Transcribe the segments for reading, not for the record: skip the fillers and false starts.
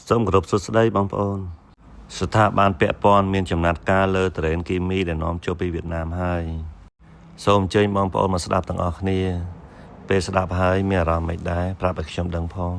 សូមគោរពសួស្តីបងប្អូនស្ថាប័នពាក់ព័ន្ធមានចំណាត់ការលើទុរេនគីមីដែលនាំចូលពីវៀតណាមហើយសូមអញ្ជើញបងប្អូនមកស្ដាប់ទាំងអស់គ្នាពេលស្ដាប់ហើយមានអារម្មណ៍ម៉េចដែរប្រាប់ឲ្យខ្ញុំដឹងផង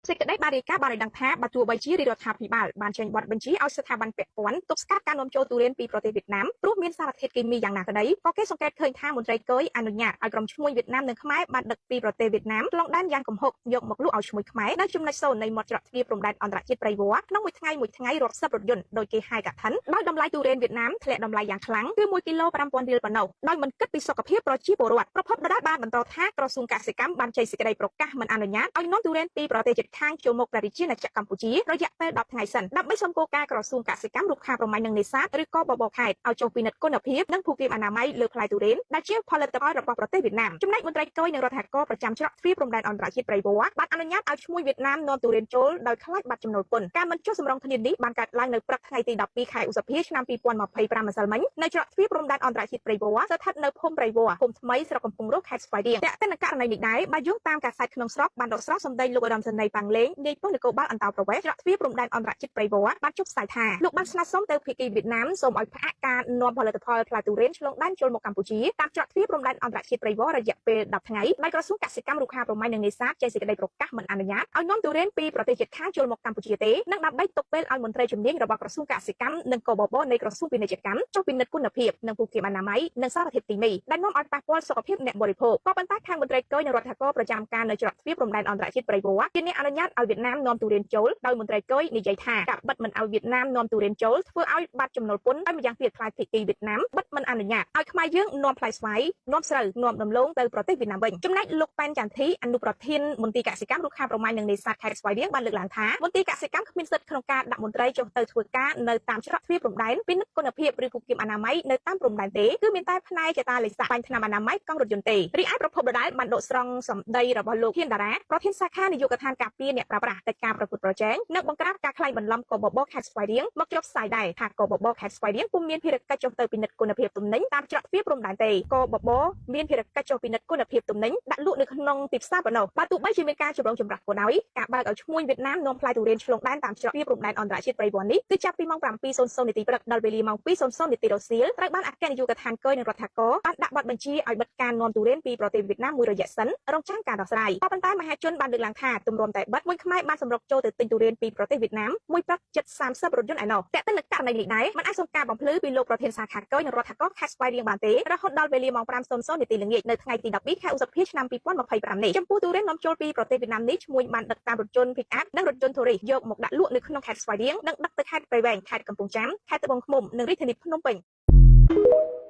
សេចក្តីបានរាយការណ៍បានឲ្យដឹងថាបើទោះបីជារាជរដ្ឋាភិបាលបានចេញបទបញ្ជាឲ្យស្ថាប័នពាក់ព័ន្ធទប់ស្កាត់ការនាំចូលទុរេនពីប្រទេសវៀតណាមព្រោះមានសារធាតុគីមីយ៉ាងណាក្តីក៏គេសង្កេតឃើញថាមន្ត្រីគយអនុញ្ញាតឲ្យក្រុមឈ្មួញវៀតណាមនិងខ្មែរបានដឹកពីប្រទេសវៀតណាមឆ្លងដែនយ៉ាងគំហុកយកមកលក់ឲ្យឈ្មួញខ្មែរនៅចំណុចសូន្យនៃមាត់ច្រកទ្វារព្រំដែនអន្តរជាតិព្រៃវល្លិក្នុងមួយថ្ងៃមួយថ្ងៃរាប់សិបរថយន្តដោយគេហែកឋិនដោយតម្លៃទុរេនវៀតណាមធ្លាក់តម្លៃយ៉ាងខ្លាំងគឺ1គីឡូ5000រៀលប៉ុណ្ណោះដោយមិនគិតពីសុខភាពប្រជាពលរដ្ឋប្រភពដដែលបានបន្តថាក្រសួងកសិកម្មបានចេញសេចក្តីប្រកាសមិនអនុញ្ញាតឲ្យនាំទុរេនពីប្រទេសជិតខាងចូលមកព្រះរាជាណាចក្រកម្ពុជារយៈពេល10ថ្ងៃសិនដើម្បីសុំគោលការណ៍ក្រសួងកសិកម្មរុក្ខាប្រមាញ់និងនេសាទឬក៏បបខេត្តឲ្យចុះពិនិត្យគុណភាពនិងភូមិអនាម័យលើផ្លែទុរេនដែលជាផលិតផលរបស់ប្រទេសវៀតណាមចំណែកមន្ត្រីគយនិងរដ្ឋាភិបាលប្រចាំច្រកទ្វារព្រំដែនអន្តរជាតិព្រៃវល្លិបានអនុញ្ញាតឲ្យឈ្មួញវៀតណាមនាំទុរេនចូលដោយខ្លាចបាត់ចំណូលពន្ធការមិនចុះសម្រុងគ្នានេះបានកើតឡើងនៅព្រឹកថ្ងៃទី12ខែឧសភាឆ្នាំ2025ម្សិលមិញនៅច្រកទ្វារព្រំដែនអន្តរជាតិព្រៃវល្លិស្ថិតនៅភូមិព្រៃវល្លិភូមិថ្មីស្រុកកំពង់រោទិ៍ខេត្តស្វាយរៀងទាក់ទិនករណីនេះដែរបើយោងតាមកាសែតក្នុងស្រុកបានដកស្រង់សម្ដីលោកឧត្តមសេនីយ៍ប៉ាងលេងនាយប៉ុស្តិ៍នគរបាលអន្តោប្រវេសន៍ច្រកទ្វារព្រំដែនអន្តរជាតិព្រៃវល្លិបានចុះផ្សាយថាលោកបានស្នើសុំទៅភាគីវៀតណាមសូមឲ្យផ្អាកការនាំផលិតផលផ្លែទុរេនឆ្លងដែនចូលមកកម្ពុជាតាមច្រកទ្វារព្រំដែនអន្តរជាតិព្រៃវល្លិរយៈពេល10ថ្ងៃដោយក្រសួងកសិកម្មរុក្ខាប្រមាញ់និងនេសាទចេញសេចក្តីប្រកាសមិនអនុញ្ញាតឲ្យនាំទុរេនពីប្រទេសជិតខាងចូលមកកម្ពុជាទេនិងដើម្បីទុកពេលឲ្យមន្ត្រីជំនាញរបស់ក្រសួងកសិកម្មនិងកបបនៃក្រសួងពាណិជ្ជកម្មចុះពិនិត្យគុណភាពនិងភូមិអនាម័យនិងសារធាតុគីមីដែលនាំឲ្យប៉ះពាល់សុខភាពអ្នកបរិភោគក៏ប៉ុន្តែខាងមន្ត្រីគយនិងរដ្ឋាភិបាលប្រចាំការនៅច្រកទ្វារព្រំដែនអន្តរជាតិព្រៃវល្លិជាអ្នកអនុញ្ញាតឲ្យវៀតណាមនាំទុរេនចូលដោយមន្ត្រីគយនិយាយថាការបិទមិនឲ្យវៀតណាមនាំទុរេនចូលធ្វើឲ្យបាត់ចំណូលពន្ធហើយម្យ៉ាងទៀតផ្លែភាគីវៀតណាមបិទមិនអនុញ្ញាតឲ្យខ្មែរយើងនាំផ្លែស្វាយនាំស្រូវនាំដំឡូងទៅប្រទេសវៀតណាមវិញចំណែកលោកប៉ែនចន្ទធីអនុប្រធានមន្ទីរកសិកម្មរុក្ខាប្រមាញ់និងនេសាទខេត្តស្វាយរៀងបានលើកឡើងថាមន្ទីរកសិកម្មគ្មានសិទ្ធិក្នុងការដាក់មន្ត្រីចុះទៅធ្វើការនៅតាមច្រកទ្វារព្រំដែនពិនិត្យគុណភាពឬភូមិអនាម័យនៅតាមព្រំដែនទេគឺមានតែផ្នែកចតាលិស័កបាញ់ថ្នាំអនាម័យកង់រថយន្តទេរីឯប្រភពដដែលបានដកស្រង់សម្ដីរបស់លោកហ៊ានតារាប្រធានសាខានាយកដ្ឋានការពារអ្នកប្រើប្រាស់កិច្ចការប្រកួតប្រជែងនិងបង្ក្រាបការក្លែងបន្លំកបបខេត្តស្វាយរៀងមកចុះផ្សាយដែរថាកបបខេត្តស្វាយរៀងពុំមានភារកិច្ចចុះទៅពិនិត្យគុណភាពទំនិញតាមច្រកទ្វារព្រំដែនទេកបបមានភារកិច្ចចុះពិនិត្យគុណភាពទំនិញដាក់លក់នៅក្នុងទីផ្សារប៉ុណ្ណោះបើទោះបីជាមានការចម្រូងចម្រាសក៏ដោយការបើកឲ្យឈ្មួញវៀតណាមនាំផ្លែទុរេនឆ្លងដែនតាមច្រកទ្វារព្រំដែនអន្តរជាតិព្រៃវល្លិនេះគឺចាប់ពីម៉ោង7:00នាទីព្រឹកដល់វេលាម៉ោង2:00នាទីរសៀលត្រូវបានអគ្គនាយកដ្ឋានគយនិងរដ្ឋាភិបាលបានដាក់បទបញ្ជាឲ្យបិទការនាំទុរេនពីប្រទេសវៀតណាមមួយរយៈសិនរងចាំការដោះស្រាយក៏ប៉ុន្តែមហាជនបានលើកឡើងថាទម្រាំតែបិទមួយខ្មែរបានសម្រុកចូលទៅទិញទុរេនពីប្រទេសវៀតណាមមួយព្រឹកជិត30រថយន្តឯណោះទាក់ទិននឹងករណីនេះដែរមិនអាចសុំការបំភ្លឺពីលោកប្រធានសាខាគយនិងរដ្ឋាភិបាលខេត្តស្វាយរៀងបានទេរហូតដល់វេលាម៉ោង5:00នាទីល្ងាចនៅថ្ងៃទី12ខែឧសភាឆ្នាំ2025នេះចំពោះទុរេននាំចូលពីប្រទេសវៀតណាមនេះឈ្មួញបានដឹកតាមរថយន្ត Pick-up និងរថយន្ត Tourist យកមកដាក់លក់នៅក្នុងខេត្តស្វាយរៀងនិងដឹកទៅខេត្តព្រៃវែងខេត្តកំពង់ចាមខេត្តត្បូងឃ្មុំនិងរាជធានីភ្នំពេញ។